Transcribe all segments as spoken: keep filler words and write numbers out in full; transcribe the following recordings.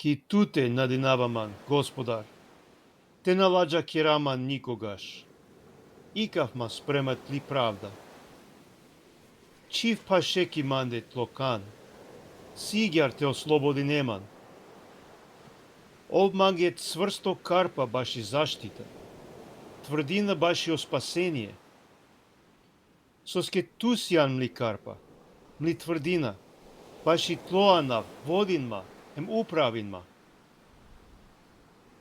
Ki tute nadinava man, Gospodar, te na ladžakera man nikogaš. Ikav ma sprema tli pravda. Čiv paše ki mande tlo kan, sigjar te oslobodine man. Ov mange cvrsto karpa baši zaštita, tvrdina baši o spasenie. Soske tu sian mli karpa, mli tvrdina, baši tlo anav vodin ma hem upravin ma.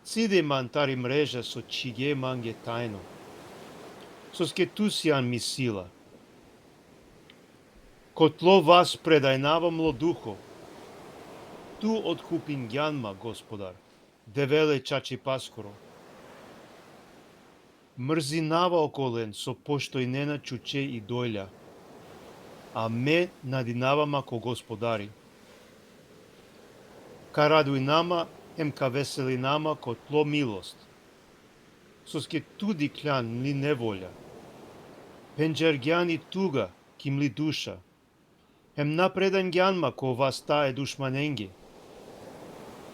Cide man tari mreža so čhige mange tajno, soske tu sian mi sila. Ko tlo vas predajnava mlo duho. Tu otkupingjan ma, Gospodar, Devel e čačipaskoro. Mrzinava okolen so poštojnena čuče idolja, a me nadinava ma ko Gospodari. Ka radujna ma hem ka veselina ma ko tlo milost. Soske tu dikhljan mli nevolja, pendžargjan i tuga ki mli duša, hem na predangjan ma ko vasta e dušmanenge,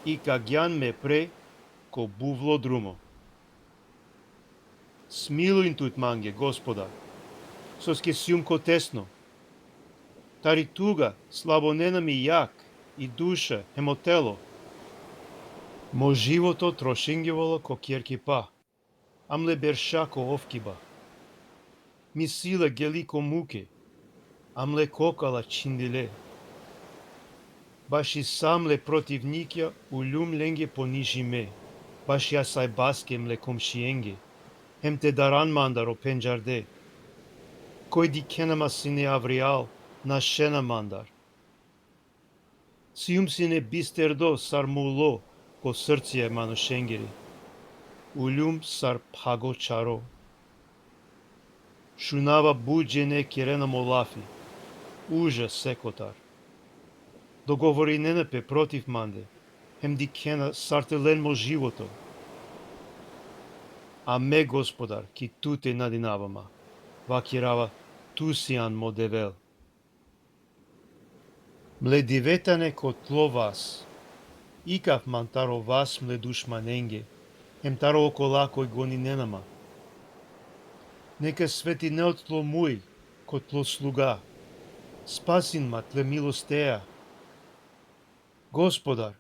i ka gjan me pre ko buvlo drumo. Smiluin tut mange, Gospodar, soske sium ko tesno. Tari tuga slabonena mi jak, i duša hem o telo. Mo životo trošingjovela ko kjerkipa, a mle berša ko ofkiba. Mi sila geli ko muke, a mle kokala čhindile. Baši sa mle protivnikja uljum lenge ponižime, baši asajbaske mle komšienge, hem te daran mandar o pendžarde. Koj dikhena ma sine avrijal, našena mandar. Sium sine bisterdo sar mulo ko srcija e manušengiri, uljum sar phago čaro. Šunava but džene kerena mo lafi, užas sekotar. Dogovorinena pe protiv mande, hem dikhena sar te len mo životo. A me, Gospodar, ki tute nadinava ma, vakerava: Tu sian mo Devel. Mle dive tane ko tlo vas, ikav man taro vas mle dušmanenge, hem taro okola koj goninena ma. Neka svetinel tlo muj ko tlo sluga, spasin ma tle milosteja. Gospodar,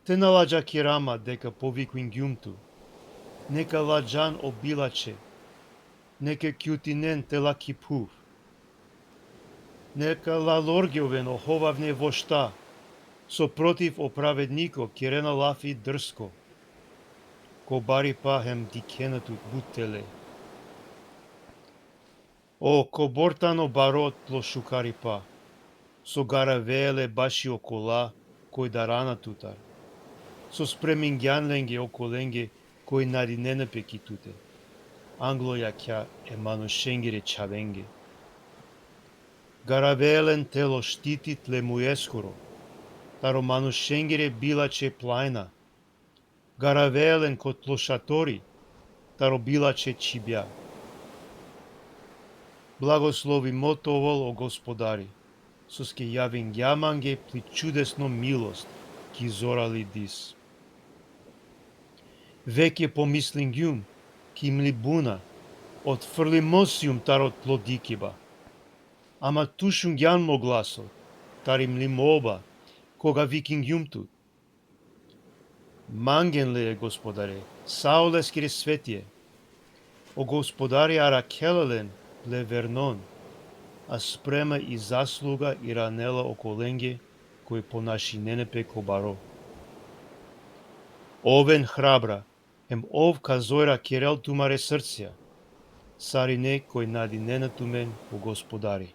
te na ladžakera ma deka povikingjum tu. Neka ladžan o bilače, neka kjutinen te la ki phuv. Neka lalorgjoven o hovavne vošta, so protiv o pravedniko kerena lafi drsko. Ko baripa hem dikhena tut but tele. O, kobor tano baro tlo šukaripa, so garavea le baši okola koj darana tutar, so spremingjan lenge okolenge koj nadinena pe ki tute, anglo jakha e manušengere čhavenge. Garavea len telo štiti tle mujeskoro, taro manušengere bilače plajna. Garavea len ko tlo šatori, taro bilače čhibja. Blagoslovimo te ovel o Gospodari, soske javingja mange pli čudesno milost ki zorali dis. Veke pomislingjum ki mli buna, otfrlimo sium taro tlo dikiba. Ama tu šungjan mo glaso, tari mli molba, koga vikingjum tut. Mangen le e Gospodare sa oleskere svetie. O Gospodari arakhela len le vernon, a sprema i zasluga iranela okolenge koj ponašinena pe ko baro. Oven hrabra, hem ov ka zorja kerel tumare srcija, sarine koj nadinena tumen o Gospodari.